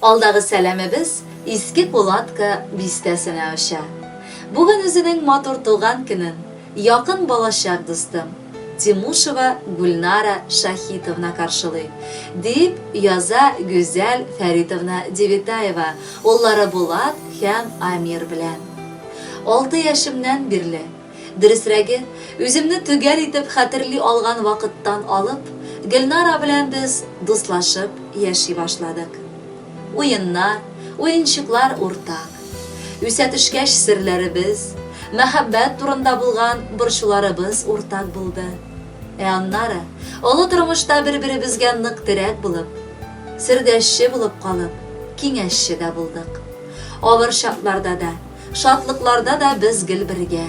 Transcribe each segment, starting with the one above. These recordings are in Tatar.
Алдагы сәламебез Иске Кулатка бистәсенә оча. Бүген үзенең матур туган көнен якын балачак дустым, Тимушева Гульнара Шахитовна каршылый, дип яза Гүзәл Фәритовна Девятаева уллары Булат һәм Амир белән. Алты яшемнән бирле, дөресрәге, үземне төгәл итеп хәтерли алган вакыттан алып, Гөлнара белән без дуслашып яши башладык. Уеннар, уенчыклар уртак. Үсә төшкәч серләребез, мәхәббәт турында булган борчуларыбыз уртак булды. Ә аннары, олы тормышта бер-беребезгә нык терәк булып, сердәшче булып калып, киңәшче дә булдык. Авыр чакларда да, шатлыкларда да без гел бергә.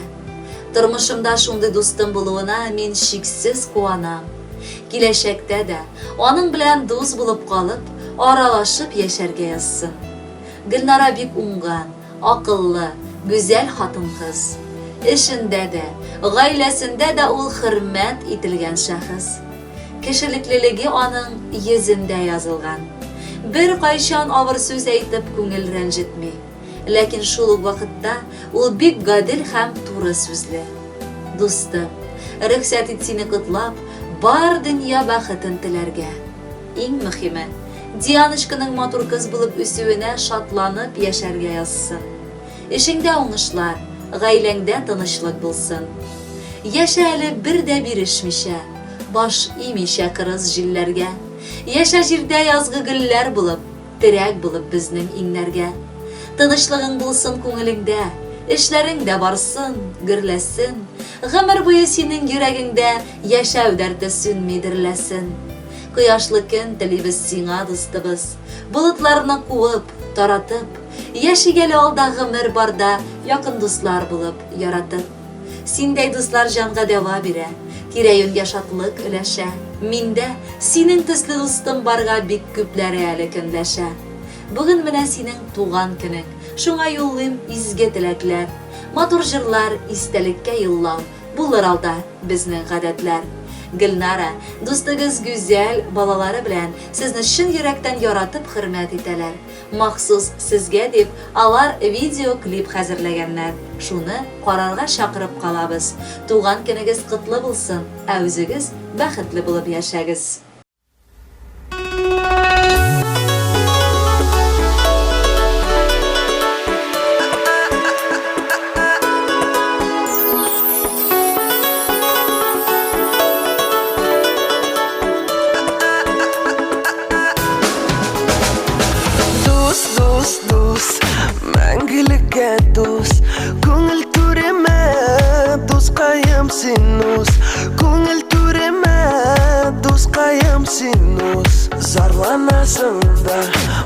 Тормышымда шундый дустым булуына мин чиксез куанам. Киләчәктә дә аның белән дус булып калып, аралашып яшәргә язсын. Гөлнара бик уңган, акыллы, гүзәл хатын-кыз. Эшендә дә, гаиләсендә дә ул хөрмәт ителгән шәхес. Кешелеклелеге аның йөзендә язылган. Беркайчан авыр сүз әйтеп күңел рәнҗетми. Ләкин шул ук вакытта ул бик гадел һәм туры сүзле. Дустым, рөхсәт ит сине котлап, бар дөнья бәхетен теләргә. Иң мөхиме, Дианочканың матур кыз булып үсүенә шатланып яшәргә язсын. Эшеңдә уңышлар, гаиләңдә тынычлык булсын. Яшә әле бер дә бирешмичә, баш имичә кырыс җилләргә. Яшә җирдә язгы гөлләр булып, Терәк булып безнең иңнәргә. Тынычлыгың булсын күңелеңдә, Эшләрең дә барсын, гөрләсен. Гомер буе синең йөрәгеңдә Яшәү дәрте сүнми дөрләсен. Кояшлы көн телибез сиңа, дустыбыз. Болытларны куып, таратып. Яшик әле алда гомер барда Якын дуслар булып, яратып. Синдәй дуслар җанга дәва бирә, Тирә-юньгә шатлык өләшә. Миндә, синең төсле дустым барга Бик күпләре әле көнләшә. Бүген менә синең туган көнең, Шуңа юллыйм изге теләкләр. Матур җырлар истәлеккә юллау Булыр алда безнең гадәтләр. Гөлнара, дустыгыз Гүзәл балалары белән Сезне чын йөрәктән яратып хөрмәт итәләр. Махсус сезгә дип алар видео-клип хәзерләгәннәр. Шуны карарга чакырып калабыз. Туган көнегез котлы булсын, ә үзегез бәхетле булып яшәгез. Дус, дус, дус, мәңгелеккә дус. Күңел түремә, дускаем син үз. Күңел түремә, дускаем син үз. Зарланасың да,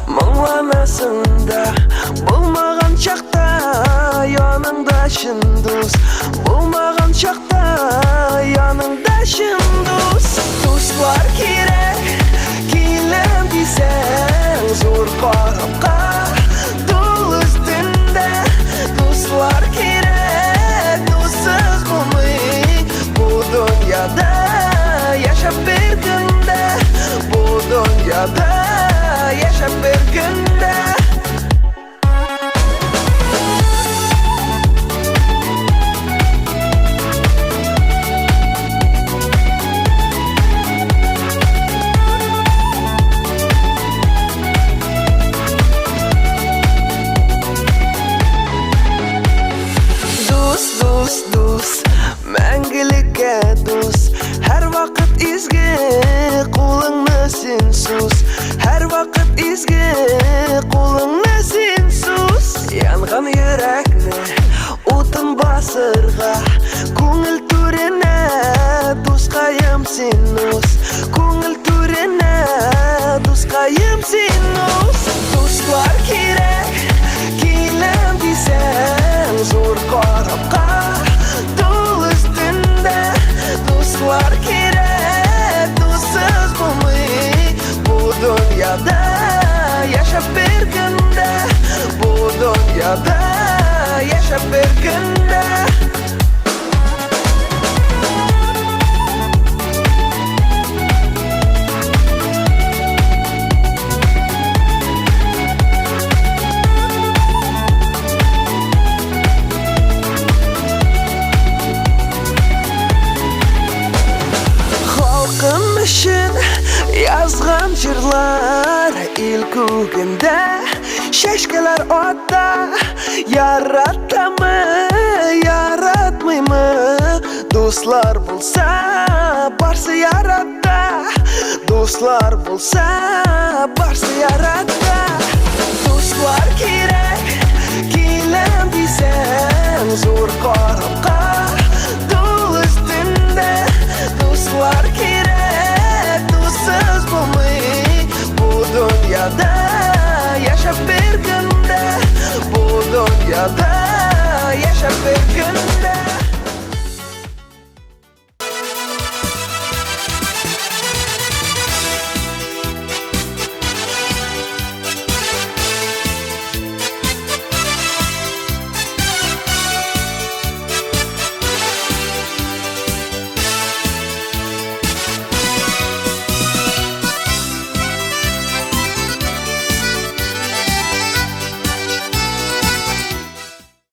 моңланасың да, булмаган чакта яныңда чын дус. Булмаган чакта яныңда чын дус. Дуслар кирәк, киләм дисәң, зур корабка дул өстендә. Дуслар кирәк, дуссыз булмый бу дөньяда яшәп бер көндә. Бу дөньяда яшәп бер көндә. Дус, дус, дус, мәңгелеккә дус. Һәрвакыт изге кулыңны син суз. Һәрвакыт изге кулыңны син суз. Янган йөрәкне утын басырга, күңел түренә дускаем син уз. Күңел түренә дускаем син уз. Дуслар кирәк, киләм дисәң, зур корабка дул өстендә. Дуслар кирәк, дуссыз булмый бу дөньяда яшәп бер көндә. Бу дөньяда яшәп бер көндә. Язган җырлар ил күгендә Чәчкәләр ата. Яратамы, яратмыймы? Дуслар булса, барсы ярата. Дуслар булса, барсы ярата. Дуслар кирәк, киләм дисәң, зур корабка дул өстендә. Дуслар кирәк, дуссыз булмый бу дөньяда яшәп бер көндә. Бу дөньяда яшәп бер көндә.